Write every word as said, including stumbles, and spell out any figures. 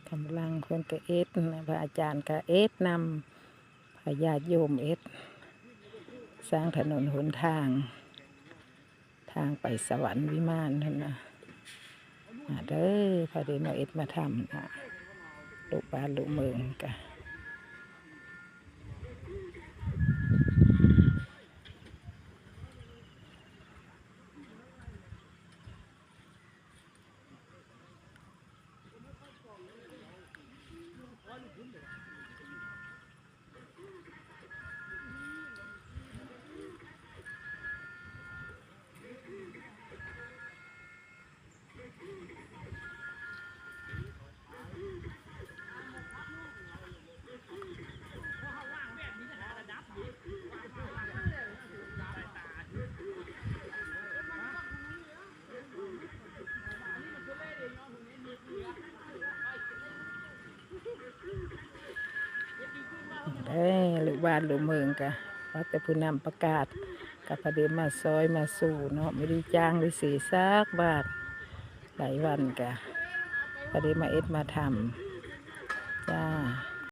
กำลังเพิ่นก็เฮ็ดนะ พระอาจารย์ก็เฮ็ดนำ พาญาติโยมเฮ็ด สร้างถนนหนทาง ทางไปสวรรค์วิมานนั่นนะ มาเด้อ พาได้มาเฮ็ดมาทำนะ ลูกบ้านลูกเมืองกะ เอ้ย ลูกบ้านลูกเมืองกะ ว่าแต่ผู้นำประกาศ กะพอดีมาซอยมาสู่เนาะ บ่ได้จ้างได้เสียสักบาท หลายวันกะ พอดีมาเฮ็ดมาทำ